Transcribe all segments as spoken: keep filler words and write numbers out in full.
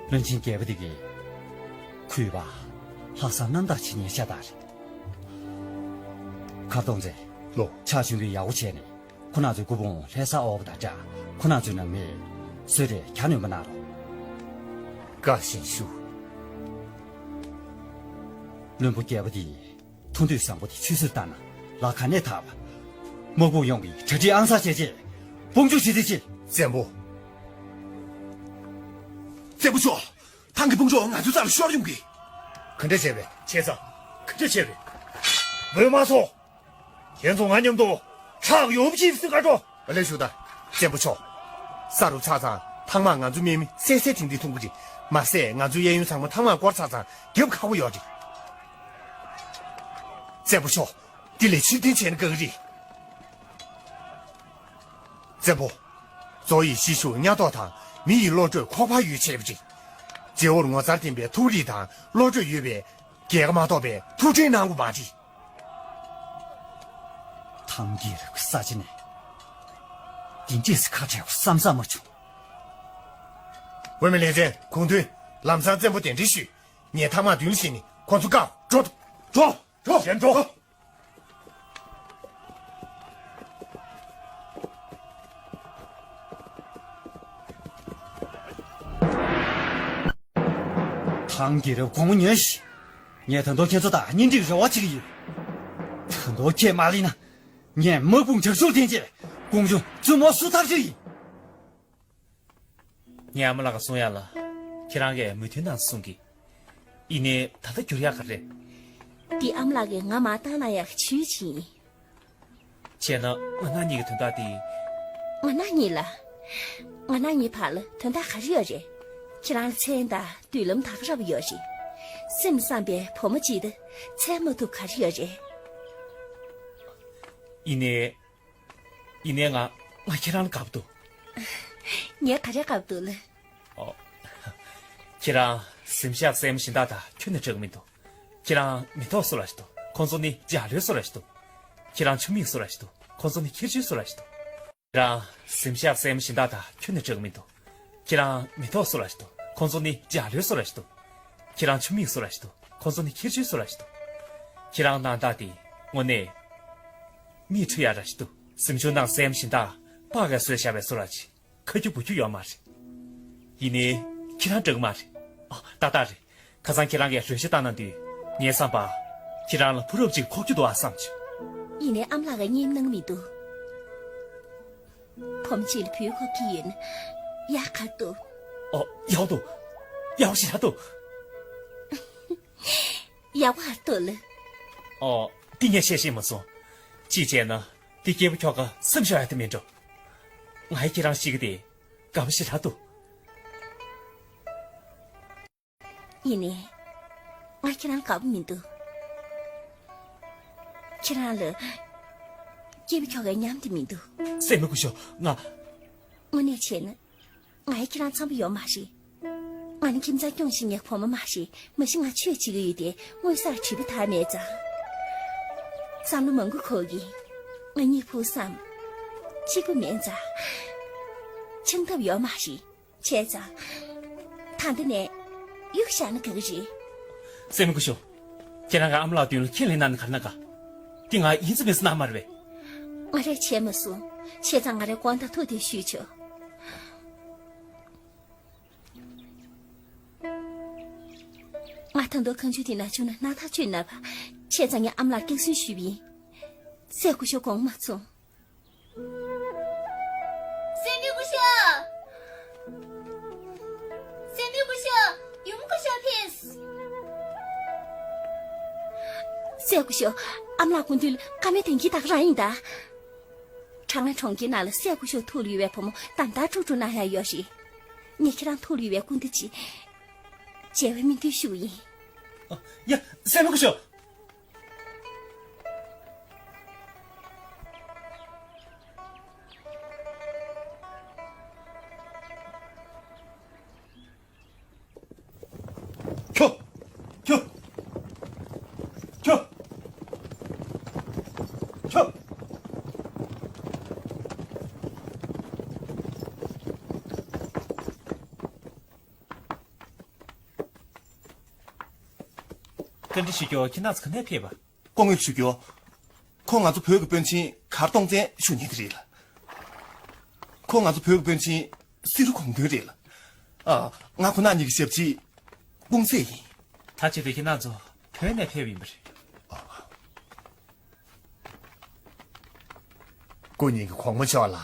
བློན་ཆེན་རྒྱལ་པོ་འདི་གིས་གུས་པ། ལྷག་བསམ་རྣམ་དག་བྱེད་མཁན་ཤ་སྟག་རེད། མཁར་རྡོ་རྗེ། ལོ། ཕྱག་ཞུ་འདི་ཡག་པོ་བྱས་ནས་ཁོ་རང་ཚོའི་སྐུ་ཕུང་ལྷ་ས་འོག་དང་འདྲ། ཁོ་རང་ཚོའི་ནང་མི་གསོལ་རས་གྱ་ནོམ་པ་གནང་རོགས། བཀའ་བཞིན་ཞུ། བློན་པོ་རྒྱལ་པོ་འདིས་ཐུགས་འདོད་བཟང་པོ་དེ་ཆུད་ཟོས་བཏང་ན་ལག་ག་ནས་འཐབ། དམག་དཔུང་ཡོངས་ཀྱི་གྲ་སྒྲིག་ཨང་གསར་བྱས་རྗེས་དཔུང་འཇུག་བྱེད་རྩིས་བྱེད། བཙན་པོ། བཙན་པོ་མཆོག་ཐང་གི་དཔུང་ཚོགས་ང་ཚོའི་རྩ་ལ་ཤོར་ཡོང་གི། ག་འདྲ་བྱས་པས། བྱས་ཙང་། ག་འདྲ་བྱས་པས། བོད་དམག་ཚོ། ཁྱེད་ཚོ་ང་མཉམ་དུ་ཁྲག་ཡོམ་གྱིས་སུ་ག་འགྲོ། ཨ་ལས་ཞུ་ད། བཙན་པོ་མཆོག་ས་རུབ་ཚར་ཙང་ཐང་དམག་ང་ཚོ་མི་མི་སད་སད་ཐིང་ཐིང་ཐུང་གི་རེད། མ་ཟད་ང་ཚོའི་གཡས་གཡོན་ཚང་མ་ཐང་དམག་བསྐོར་ཚར་ཙང་རྒྱབ་ཁག་པོ་ཡོད་རེད། བཙན་པོ་མཆོག་དེ་ལས་ཕྱིར་འཐེན་བྱས་ན་དགའ་གི་རེད། བཙན་པོ། རྫོང་ཡི་གཞིས་བཞུགས་གཉའ་ཐོག་དང་མི་ཡི་བློ་གྲོས་ཁོག་པ་ཡོད་བྱས་པ་རེད། རྗེ་བོར་ངོ་མཚར་ལྡན་པའི་ཐུགས་རིག་དང་བློ་གྲོས་ཡོད་པའི་རྒྱལ་ཁ་མ་གཏོགས་པའི་ཐུགས་ཁྲལ་གནང་དགོས་མ་རེད། ཐང་རྒྱལ་རབས་ཀྱི་ས་ཆ་ནས་འདི་འདྲས་སུ་ཁ་བྲལ་བར་བསམ་བསམ་མ་བྱུང་། འོས་མི་ལེ་ཚན་གུང་ཐུན་ལམ་སང་བཙན་པོ་གདན་འདྲེན་ཞུས། ངས་ཐང་དམག་མདུན་ལ་ཕྱིན་ནས་ཁོང་ཚོ་བཀག་འགྲོ། འགྲོ། འགྲོ། གཞན་འགྲོ། ཐང་རྒྱལ་རབས་དགོང་མོ་ཉོན་ཞིག་ངས་ད་དུང་ཁྱེད་ཚོ་དང་གཉེན་སྒྲིག་རེ་བ་བྱེད་ཀྱི་ཡོད། ད་དུང་ཁྱེད་མ་ལེན་ན། ངས་དམག་དཔུང་དྲག་ཤུགས་འཐེན་རྗེས་ཀོང་ཇོ་བཙུན་མོ་སུ་ཐག་གཅོད་ཡིན། ངའི་ཨ་མ་ལགས་ཀྱིས་གསུང་ཡག་ལ་ཁྱེད་རང་གིས་མོས་མཐུན་གནང་གསུང་གི། ཡིན་ནའི་ད་ལྟ་འགྱུར་ཡག་ག་རེ། འདི་ཨ་མ་ལགས་ཀྱིས་ང་མར་བཏང་གནང་ཡག་གི་ཇུས་ཅིག་ཡིན། བྱས་ན་ང་རང་གཉིས་ཀྱི་དོན་དག་འདི། ང་རང་གཉིས་ལ། ང་རང་གཉིས་བར་ལ་དོན་དག་ག་རེ་ཡོད་རེད། ཁྱེད་རང་ལ་མཚན་དང་མདུན་ལམ་ད་ག་རང་ཡོད་རེད། སེམས་བསམ་པའི་བུ་མོ་གཅིག་དང་མཚན་མ་ཐུབ་ག་རེ་ཡོད་རེད། ཡིན་ནའི། ཡིན་ནའི་ང་ང་ཁྱེད་རང་ལ་དགའ་པོ་འདུག་ངས་ག་རེ་དགའ་པོ་འདུག་ལབ། ཨོ། ཁྱེད་རང་གཟིམ་ཤག་སྲས་མོ་གཞན་དག་དང་ཁྱོན་ནས་འདྲ་གི་མི་འདུག་ཁྱེད་རང་མི་ཐོག་སུ་ལ་ཞིག་འདུག་ཁོང་ཚོ་ནི་འཇའ་ལུས་སུ་ལ་ཞིག་འདུག་ཁྱེད་རང་ཆུ་མིག་སུ་ལ་ཞིག་འདུག་ཁོང་ཚོ་ནི་ཁྱི་རྒྱུག་སུ་ལ་ཞིག་འདུག་ཁྱེད་རང་གཟིམ་ཤག་སྲས་མོ་གཞན་དག་དང་ཁྱོན་ནས་འདྲ་གི་མི་འདུག་ཁྱེད་རང་མི་ཐོག་སུ་ལ་ཞིག་འདུག་ཁོང་ཚོ་ནི་འཇའ་ལུས་སུ་ལ་ཞིག་འདུག་ཁྱེད་རང་ཆུ་མིག་སུ་ལ་ཞིག་འདུག་ཁོང་ཚོ་ནི་ཁྱི་རྒྱུག་སུ་ལ་ཞིག་འདུག་ཁྱེད་རང་སྣང་དག་དེ་དངོས་གནས་མིག་འཁྲུལ་ཡག་ར་ཞིག་འདུག་གཟིམ་ཆུང་ནང་སྲས་མོ་གཞན་དག་པགས་ཀྱིས་བཟོས་བཞག་པའི་བཟོ་འདྲ་ཅིག་ཁ་རྒྱུ་བུ་རྒྱུ་ཡོད་མ་རེད། ཡིན་ནའི་ཁྱེད་རང་འདྲ་གི་མ་རེད། ཨ། ཏག་ཏག་རེད། ཁ་སང་ཁྱེད་རང་གིས་ལྷོད་ཤ་བཏང་གནང་དུས་ངའི་བསམ་པར་ཁྱེད་རང་ལ་བུ་རབས་ཅིག་ཁོག་རྒྱུ་འདུག་ཨ་བསམ་བྱུང་། ཡིན་ནའི་ཨ་མ་ལགས་ཀྱིས་མཉེས་གནང་མི་འདུག་བུ་མོ་གཅིག་ལ་བུའི་ཁོག་ཁྱི་ཡོད་ན་ཡག་ག་འདུག་ཨོ། ཡག་འདུག་ཡག་པོ་ཞེ་དྲག་འདུག་ཡག་པོ་ཨ་འདུག་ལ། ཨོ། འདི་ངས་བཤད་ཤེས་མ་སོང་། གཅིག་བྱས་ན་འདི་སྐྱེས་བུ་ཁྱོ་ག་སེམས་ཤོར་ཡག་དེ་མིན་འགྲོ། ང་ཡི་ཁྱེད་རང་ཤི་གི་དེ་དགའ་པོ་ཞེ་དྲག་འདུག་ཡིན་ནའི། ང་ཁྱེད་རང་དགའ་པོ་མི་འདུག་ཁྱེད་རང་ལ་སྐྱེས་བུ་ཁྱོ་གའི་ཉམས་དེ་མི་འདུག་སྲས་མོ་སྐུ་ཞབས། ང་། དངོས་གནས་བྱས་ན། ང་ཡི་ཁྱེད་རང་འཚམ་པོ་ཡོད་མ་རེད། ང་ནི་ཁྱིམ་ཚང་སྐྱོང་ཤེས་མཁན་བུ་མོ་མ་རེད། མ་གཞི་ང་ཆོས་བྱེད་ཀྱི་ཡོད་དེ་དངུལ་སར་བྲིས་པ་དག་མེད་ཙང་། བསམ་བློ་མང་པོ་འཁོར་གི། ང་གཉིས་ཕུགས་བསམ་གཅིག་པུ་མེད་ཙང་། འཆང་ཐབས་ཡོད་མ་རེད། བྱས་ཙང་། ད་འདི་ནས་གཡུག་བཞག་ན་དགའ་གི་རེད། སྲས་མོ་སྐུ་ཞབས། ཁྱེད་རང་གི་ཨ་མ་ལགས་མདུན་ལ་ཁས་ལེན་གནང་ན་ག་རེ་གནང་ག་འདི་ང་ཡིན་ཙམ་མིན་ཙམ་གནང་མ་རེད་པས། ང་རས་བྱས་མ་སོང་། བྱས་ཙང་ང་རའི་དགོངས་དག་ཐུགས་རྗེ་ཞུས་ཆོག་ང་ད་དུང་ཁ་མཆུ་དེ་ན་བྱུང་ན་སྣང་ཐག་ཆོད་ན་བ། བྱས་ཙང་ངས་ཨ་མ་ལགས་སྐྱག་རྫུན་ཞུས་པ་ཡིན། སྲས་སྐུ་ཞབས་དགོངས་མ་ཚོམས། སྲས་མོ་སྐུ་ཞབས། སྲས་མོ་སྐུ་ཞབས། ཡུམ་སྐུ་ཞབས་ཕེབས། སྲས་སྐུ་ཞབས། ཨ་མ་ལགས་སྐུ་མདུན་ལ་བཀའ་མོལ་གཏོང་གི་ད་ག་རང་ཡིན་ད། གྲང་ལྷ་གྲོང་ཁྱེར་ནང་ལ་སྲས་སྐུ་ཞབས་ཐུགས་ལ་ཡོད་པའི་བུ་མོ་དམ་དར་དཀྲུག་དཀྲུག་གནང་ཡག་ཡོད་རེད། ངས་ཁྱེད་རང་ཐུགས་ལ་ཡོད་པའི་སྐུ་མདུན་ཅིག་མཇལ་བའི་སྨོན་འདུན་ཞུ་གི་ཡིན། ཨ། ཡ། སྲས་མོ་སྐུ་ཞབས། ཁྱོ། ཁྱོ། ཁྱོ། ཁྱོ། བཀའ་འདྲི་ཞུ་རྒྱུ་ཁྱེད་རྣམ་ཚོ་ག་ནས་ཕེབས་པ། སྐུ་ངོ་ཞུ་རྒྱུ། ཁོང་ང་ཚོ་བོད་ཀྱི་དཔོན་ཆེན་མགར་སྟོང་བཙན་ཞུ་མཁན་དེ་རེད་ལ། ཁོང་ང་ཚོ་བོད་ཀྱི་དཔོན་ཆེན་བསེ་རུ་ཁུངས་འདུན་རེད་ལ། ཨ། ང་ཁོ་ན་གཉིས་ཀྱི་ཞབས་ཕྱི་ཀུང་སེ་ཡིན། ད་བྱས་ཏེ་ཁྱེད་རྣམ་ཚོ་བོད་ནས་ཕེབས་ཡིན་པ་རེད། སྐུ་ཉིད་ཀྱི་གོང་མ་མཆོག་ལ།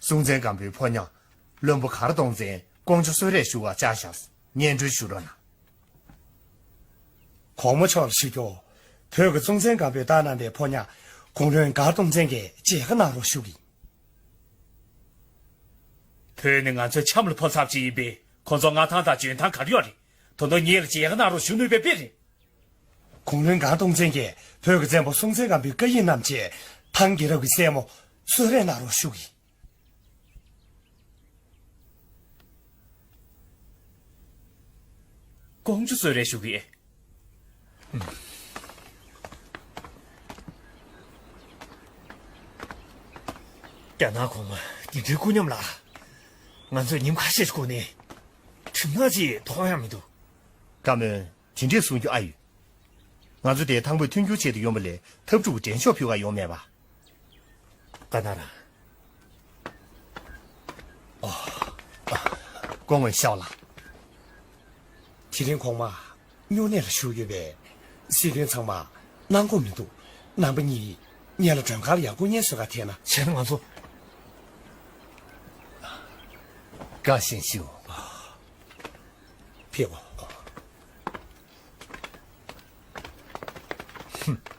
སྲོང་བཙན་སྒམ་པོའི་ཕོ་ཉ་བློན་པོ་མགར་སྟོང་བཙན་ཀོང་ཇོ་གསོལ་རས་ཞུ་བར་བཅར་བཞག་སྙན་སྒྲོན་ཞུ་རོགས་གནང་། གོང་མ་མཆོག་ལ་ཞུ་རྒྱུ། བོད་ཀྱི་སྲོང་བཙན་སྒམ་པོས་བདག་གནང་བའི་ཕོ་ཉ་གུང་བློན་མགར་སྟོང་བཙན་གྱིས་མཇལ་ཁ་གནང་རོགས་ཞུ་གི། བོད་ནི་ང་ཚོའི་ཆམ་ལ་ཕོབ་ཚར་བ་ཅིག་ཡིན་པས་ཁོ་ཚོར་མངའ་ཐང་དང་འཇོན་ཐང་ག་རེ་ཡོད་རེད། ད་དུང་ངེད་ལ་མཇལ་ཁ་གནང་རོགས་ཞུ་ནུས་པའི་དཔེ་རེད། གུང་བློན་མགར་སྟོང་བཙན་གྱིས་བོད་ཀྱི་བཙན་པོ་སྲོང་བཙན་སྒམ་པོའི་བཀའ་ཡིག་བསྣམས་བྱས་ཐང་རྒྱལ་རབས་ཀྱི་སྲས་མོ་གསོལ་རས་གནང་རོགས་ཞུ་གི། ཀོང་ཇོ་གསོལ་རས་ཞུ་གི། རྒྱ་ནག་གོང་མ་འདི་འདྲའི་སྐུ་ཉམས་ལ། ང་ཚོས་ཉིན་ཁ་ཤས་ཤིག་སྒུག་ནས་གྲིབ་ནག་ཅིག་མཐོང་ཡ་མི་འདུག་བཀའ་མོལ། དེ་འདྲས་གསུང་རྒྱུ་ཨ་ཡོད། ང་ཚོ་དེ་ཐང་པོས་མཐུན་འགྱུར་བྱེད་དུ་ཡོང་བ་ལས་འཐབ་འཁྲུག་གི་འགྲན་ཤོག་ཕུལ་ག་ཡོང་མེད་པ། ག་ན་ར། ཨོ། སྐུ་ངོ་ཤོག་ལ། དེ་རིང་གོང་མ་སྨྱུང་གནས་ལ་བཞུགས་ཡོད་པས། སྲིད་དོན་ཚང་མ་གནང་དགོས་མི་འདུག་རྣམ་པ་གཉིས་ངེད་ལ་མགྲོན་ཁང་ལ་ཡར་སྐུ་ངལ་གསོ་ག་ཐད་ན། བྱས་ན་ང་ཚོ། བཀའ་བཞིན་ཞུ། ཕེབས་འོ། ཧུམ།